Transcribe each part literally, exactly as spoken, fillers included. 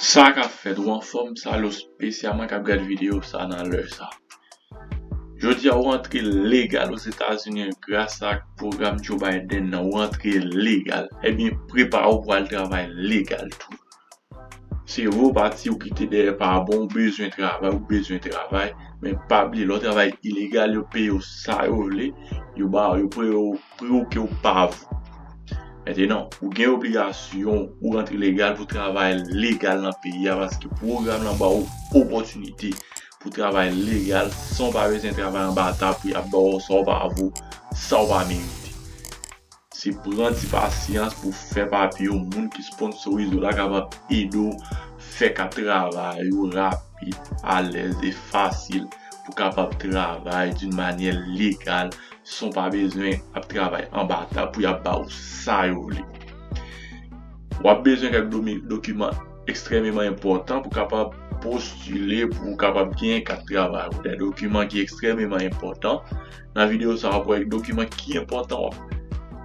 Sa k ap fèt, ou anfòm? Salut, espesyalman k ap gad videyo sa nan lè sa. Jodi a, ou rantre legal Ozetazini gras ak pwogram Joe Biden nan, ou rantre legal. Ebyen, prepare w pou al travay legal tou. Se vre, pati ou kite dèyè pa bon, ou bezwen travay, ou bezwen travay, men pa bliye, lè w travay ilegal, yo peye w sa yo vle, yo ba, yo pre yo, pre w ke w pa vou. Mentenan, ou gen obligasyon, ou rantre legal pou travay legal nan peyi a, paske pwogram nan ba w opòtinite pou travay legal san w pa bezwen travay anba tab pou y ap ba w sa w pa vou, sa w pa merite. Se pran ti pasyans pou fè papye w, moun ki sponsorize w la kapab ede w fè kat travay ou rapid, alèz e fasil pou kapab travay d'une manière légale san w pa bezwen ap travay anba tab pou y ap ba w sa yo vle. W ap bezwen kèk domi- dokiman ekstrèmeman enpòtan pou kapab postile, pou w kapab gen kat travay ou. De dokiman ki ekstrèmeman enpòtan. Nan videyo sa a, w ap wè dokiman ki enpòtan w ap,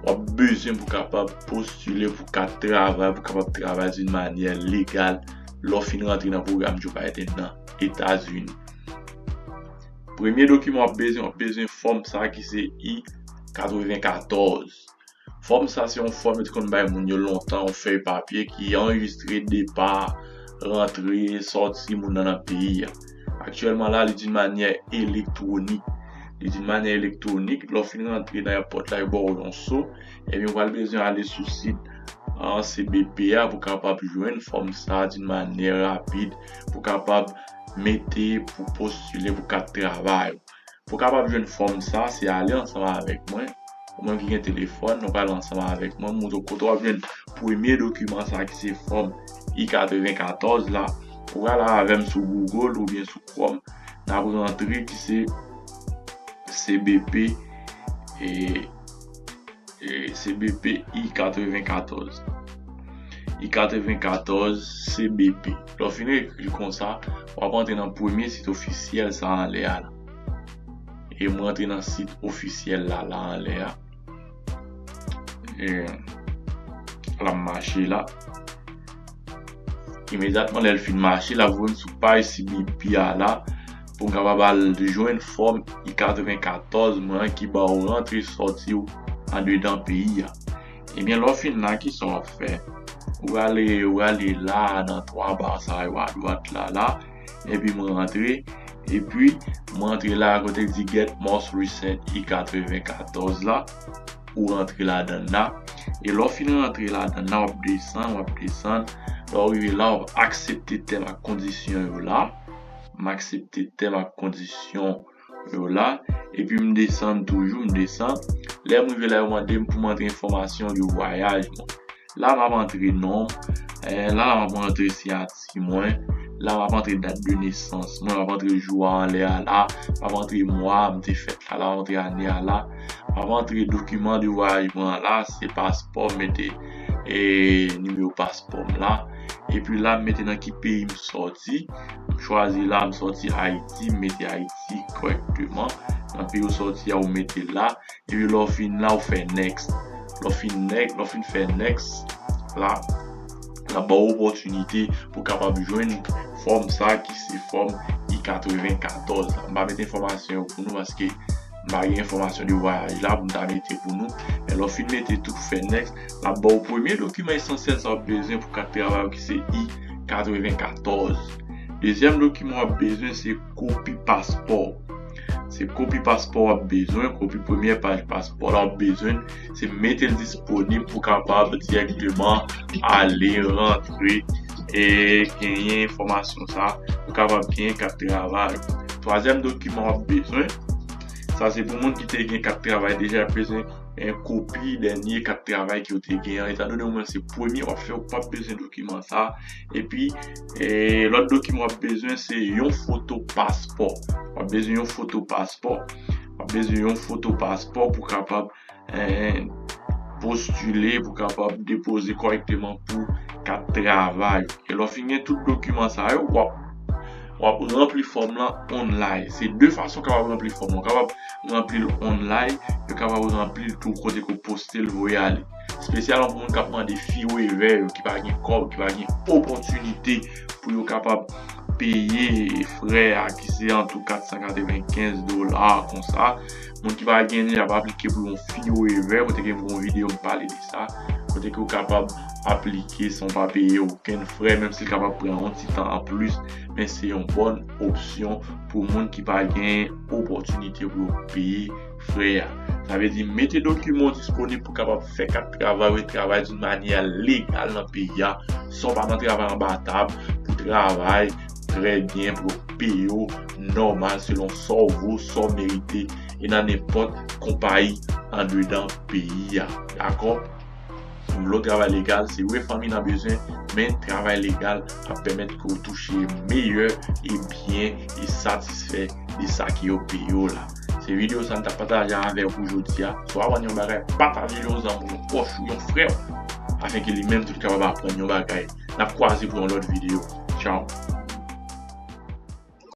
w ap bezwen pou kapab postile pou kat travay, pou kapab travay d'une manière légale lè w fin rantre nan pwogram Joe Biden nan Etazini. Premye dokiman w ap bezwen, w ap bezwen fòm sa ki se I katrevenkatòz. Fòm sa se yon fòm yo te konn bay moun yo lontan, yon fèy papye ki anrejistre depa, rantre, sòti moun nan nan peyi a. Aktyèlman la, li d'une manière électronique. Li d'une manière électronique, lè w fin rantre nan èpòt la, yo ba w yon so, ebyen, ou pral bezwen ale sou sit an C B P a pou kapab jwenn fòm sa d'une manière rapide, pou kapab mete, pou postile pou kat travay. Pou kapab jwenn fòm sa, se ale ansanm avèk mwen. Ou menm ki gen telefòn, nou pral ansanm avèk mwen. M montre w kote w ap jwenn premye dokiman sa ki se fòm I katrevenkatòz la. Ou pral avè m sou Google oubyen sou Chrome. N ap rantre ki se C B P e e, C B P I katrevenkatòz. I katrevenkatòz C B P. Lè w fin ekri l konsa, w ap antre nan premye sit ofisyèl sa anlè a la. E mwen antre nan sit ofisyèl la, la anlè a. E, l ap mache la. Imedyatman lè l fin mache, l ap voye m sou paj C B P a la pou m kapab al jwenn fòm I katrevenkatòz mwen an ki ba w rantre sòti w andedan peyi a. Ebyen, lè w fin la, kisa w ap fè? Ou prale, ou prale la nan twa ba sa yo adwat la, la, epi mwen rantre, epi mwen rantre la kote k di Get Most Recent I katrevenkatòz la. Ou rantre ladan l la. E lè w fin rantre ladan l la, w ap desann, w ap desann. Lè w rive la, w ap aksepte tèm ak kondisyon yo la. M aksepte tèm ak kondisyon yo la. Epi m desann toujou, m desann. Lè m rive la, yo mande m pou m antre enfòmasyon de vwayaj mwen. La, m ap antre non m. Eh, la, m ap antre siyati mwen. La, m ap antre dat de nesans mwen, m ap antre jou a anlè a la, m ap antre mwa m te fèt la, la, m ap antre ane a la, m ap antre dokiman de vwayaj mwen an la, se paspò, m mete, e, nimewo paspò m la. Epi la, m mete nan ki peyi m sòti. M chwazi la, m sòti Ayiti, m mete Ayiti kòrèkteman. Nan peyi w sòti a, ou mete l la. Epi lè w fin la, ou fè next. Lè w fin next, lè w fin fè next, la, l ap ba w opòtinite pou w kapab jwenn fòm sa ki se fòm I katrevenkatòz la. M pa met enfòmasyon yo pou nou paske m pa gen enfòmasyon de vwayaj la pou m ta mete pou nou. Men lè w fin mete tout, ou fè next, l ap ba w premye dokiman esansyèl sa w ap bezwen pou kat travay ou ki se I katrevenkatòz. Dezyèm dokiman w ap bezwen se kopi paspò. Se kopi paspò w ap bezwen, kopi premyè paj paspò la w ap bezwen, se mete l disponib pou kapab dirèkteman ale, rantre, e genyen enfòmasyon sa, pou kapab genyen kat travay. Twazyèm dokiman w ap bezwen, sa se pou moun ki te gen kat travay deja, y ap bezwen en kopi dènye kat travay ke w te gen an. Etandone ou menm se premye w ap fè, ou p ap bezwen dokiman sa. Epi, e, lòt dokiman w ap bezwen se yon foto paspò. W ap bezwen yon foto paspò. W ap bezwen yon foto paspò pou kapab, e, postile, pou kapab depoze kòrèkteman pou kat travay. E lè w fin gen tout dokiman sa yo, w ap w ap ranpli fòm lan online. Se de fason w kapab ranpli fòm lan. Ou kapab ranpli l online, ou kapab ranpli l tou kote ke w poste l voye ale. espesyalman pou moun k ap mande FIRE vè yo, ki pa gen kòb, ki pa gen opòtinite pou yo kapab peye frè a, ki se antou kat san katrevenkenz dola konsa. Moun ki pa gen li, y ap aplike pou yon FIRE vè, kote ke m gen yon videyo m pale de sa, kote ke w kapab aplike san w pa peye okenn frè, menm si l kapab pran yon ti tan anplis, men se yon bòn opsyon pou moun ki pa gen opòtinite pou yo peye frè a. Sa vle di, mete dokiman w disponib pou kapab fè kat travay ou travay d'une manière légale nan peyi a, san w pa nan travay anba tab, pou travay trè byen, pou yo peye w nòmal selon sa w vo, sa w merite, e nan nenpòt konpayi andedan peyi a. Dakò? Vle w travay legal, se vre fanmi nan bezwen, men travay legal ap pèmèt ke w touche meyè e byen e satisfè de sa ke yo peye w la. Se videyo sa m t ap pataje avèk ou jodi a. Si w aprann yon bagay, pataje l yon zanmi, yon pwòch ou, yon frè w, afenke li menm tou li kapab aprann yon bagay. N ap kwaze pou yon lòt videyo. Tchaw!